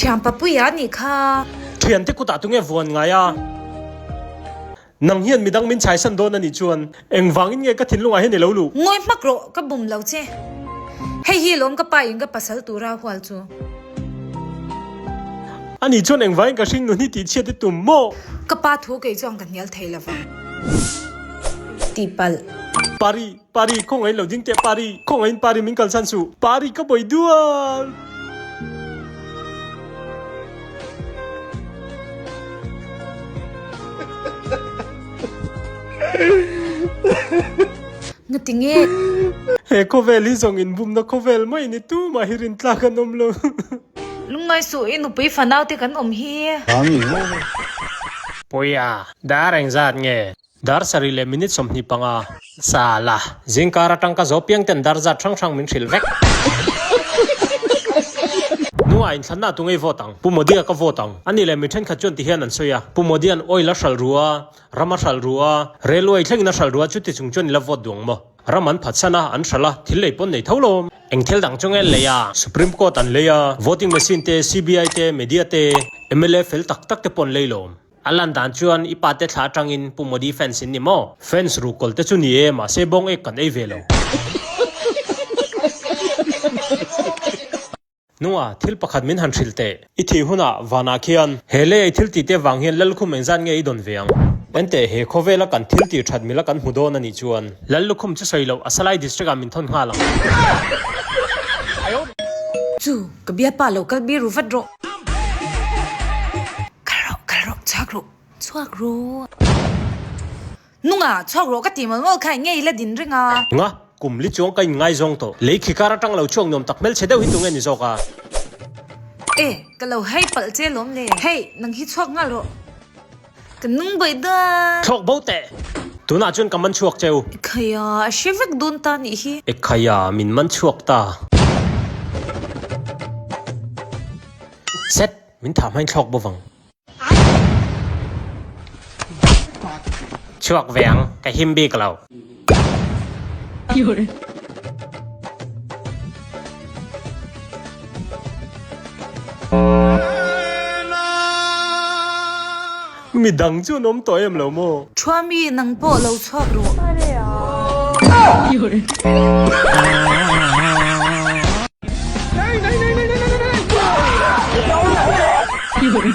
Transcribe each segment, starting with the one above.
thian papuia a nih kha. Thiante kutah tunge vuan ngai a? Nang hian midang min chhaisan dawn a nih chuan engvangin nge ka thinlungah hian i lo luh? Ngawi hmak rawh, ka bum lo che. Hei hi lawm ka pa in ka pasal tura hual chu. A nih chuan engvangin ka hring nun hi tih chhiat i tum maw? Ka pa thu kei chuan ka hnial thei lo vang. Tihpalh. Pari, Pari, khawngaih lo ding teh Pari, khawngaihin Pari min kalsan suh. Pari ka bawi dual. Ngati nge? He khawvel hi zawng inbumna khawvel mai ni tumah hi rintlak an awm lo. Lungngai suh i nupui fanau te kan awm hi. Puia, dar engzat nge? Dar sarih leh minute 25. Sala, zingkar atang ka zo piang ten dar zat hrang hrang min hrilh vek. Hnungah inthlanna tu ngei vote ang? Pu Modi-a ka vote ang. Ani leh mi thenkhat chuan ti hian an sawi a, Pu Modi-a'n oil a hralh ru a, ram a hralh ru a, railway thlengin a hralh ru a, chuti chung chuan i la vote duh ang maw? Ram an phatsan a, an hralh a, thil lei pawn nei tho lo. Eng thil dang chu nge lei a? Supreme Court an lei a, voting machine te, CBI te, media te, mla fel tak tak te pawh an lei lo. A lan dan chuan i pa te thla atangin Pu Modi fans in ni maw? Fans ruhkawl te chu ni e, mahse bawng ek kan ei ve lo. Nunga, thil pakhat min han hrilh teh. I thih hunah vanah khian he lei ei thil tih te vang hian Lallukhum engzat nge i dawn ve ang? Enteh, he khawvela kan thil tih that mila kan hmu dawn a nih chuan. Lallukhum chu sawi loh, a Salai District ah min thawn nghal ang. Chu, ka bialpa lo kal biru vat rawh. Kal rawh, kal rawh, chhuak rawh, chhuak rawh. Nunga, chhuak rawh ka ti mawlh mawlh kha eng nge i la din reng a? Nunga, kum li chuang ka inngaizawng tawh. Lei khi kar atang lo chhuak nuam tak hmelchhe deuh hi tunge ni zawk a? E, ka lo hei palh che lawm le. Hei, nang hi chhuak nghal rawh. Ka nung bawi dawn. Thlawk bo teh! Tunah chuan ka man chhuak cheu. Ekhaia, a hre vek dawn ta nih hi. Ekhaia, min man chhuak ta. Set, min thah hmain thlawk bo vang. Chhuak ve ang, ka him bik lo. Mi dang chu an awm tawh em lo maw? Thuami nang pawh lo chhuak rawh.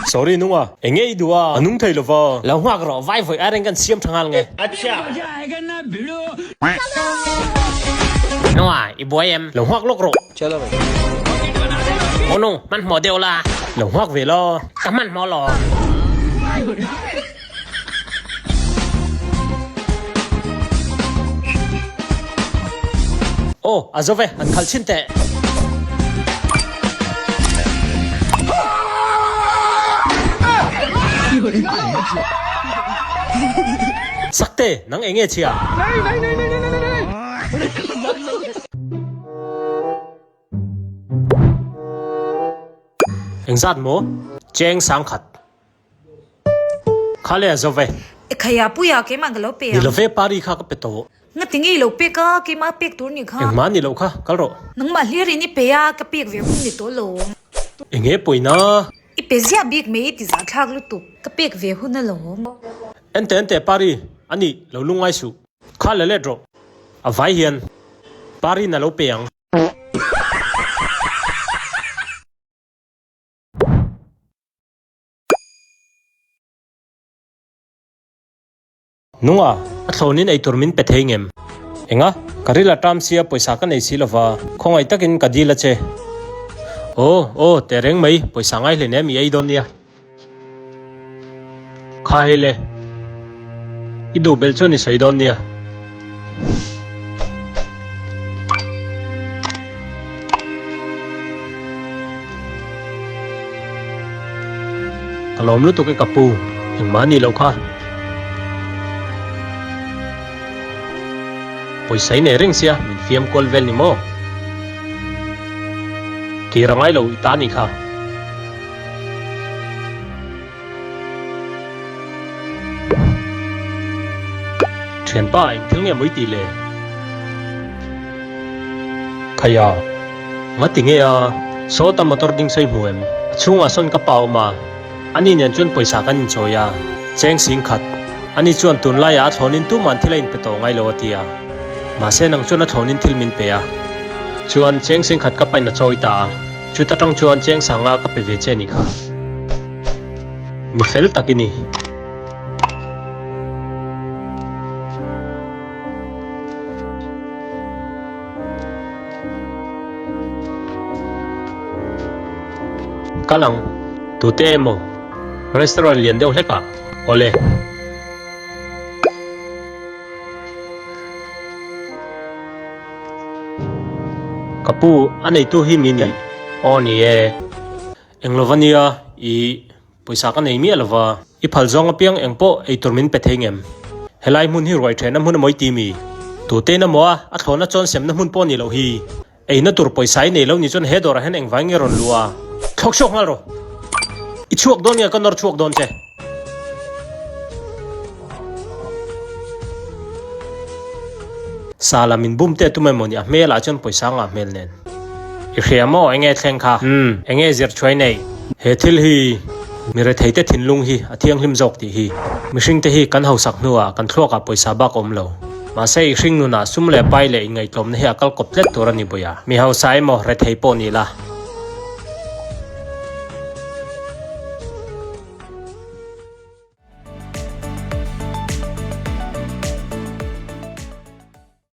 Sorry nunga, eng nge i duh a? A nung thei lo va. Lo nghak rawh, vai vawi a reng kan siam tha nghal nge. Nunga, i buai em? Lo nghak lawk rawh. Aw nung, hmanhmawh deuh la. Lo nghak ve la. Ka hmanhmawh lo. Aw, a zo ve, han khalh chhin teh. Sakte, nang eng nge chhia? Engzat maw? Cheng sangkhat. Kha le a zo ve. Ekhaya puia keimah ka lo pe ang. Ni lo ve pari kha ka pe tawh. Ngati ngei lo pek a, keimah pek tur ni kha. Engmah ni loh kha, kal rawh. Nangmah hlir in i pe a, ka pek ve hun ni tawh lo. Enge pawina? I pe ziah bik mai i ti zahthlak lutuk, ka pek ve hun alawm. Ente ente pari, a nih, lo lungngai suh. Kha la let rawh. A vai hian pari na lo pe ang. Nunga, a thlawnin eitur min pe thei ngem? Enga, ka ril a ṭam sia pawisa ka nei si lova, khawngaih takin ka dil a che. Aw, aw, teh reng mai, pawisa ngai hlen em i ei dawn nia. Kha hei le, i duh belh chuan i sawi dawn nia. Ka lawm lutuk e ka pu, engmah a nih loh kha. Pawisa i nei reng sia, min fiam kual vel ni maw? Kir a ngai lo i ta nih kha. Thianpa eng thil nge maw i tih le? Khaia, nga ti nge a? Sawta motor ding sawi hmu em? A chhungah sawn ka pa awm a, ani nen chuan pawisa kan inchawi a, cheng sing khat. Ani chuan tunlaiah a thlawnin tuman thil a inpe tawh ngai lo a ti a, mahse nang chuan a thlawnin thil min pe a. Chuan cheng sing khat ka pain a chawi ta a, chuta tang chuan cheng sanga ka pe ve che ni kha. Mi fel tak i ni. Kal ang, tute emaw restaurant lian deuh hlek ah awle. Ka pu, a neitu hi mi ni? Aw ni e. Eng lova nia, i pawisa ka nei miah lova, i phal zawng apiang eng pawh ei tur min pe thei ngem? Helai hmun hi ruai thehna hmun a mawi ti mi? Tutein amaw a, a thlawhna chuan semna hmun pawh a nih loh hi. Eina tur pawisa i nei lo ni chuan he dawrah hian engvai nge rawn luh a? Thlawk chhuak nghal rawh. I chhuak dawn nge ka nawr chhuak dawn che? Sala min bum teh tum emaw ni a hmelah chuan pawisa ngah hmel nen. I hria maw enge thleng kha? Umm, enge zir thuai nei? He thil hi mi rethei te thinlung hi a thianghlim zawk tih hi. Mihring te hi kan hausak hnuah kan thluakah pawisa bak a awm lo. Mahse i hring nunah sum leh pai leh inngaihtlawmna hi a kal kawp tlet tur a ni buia. Mi hausa emaw rethei pawh ni la.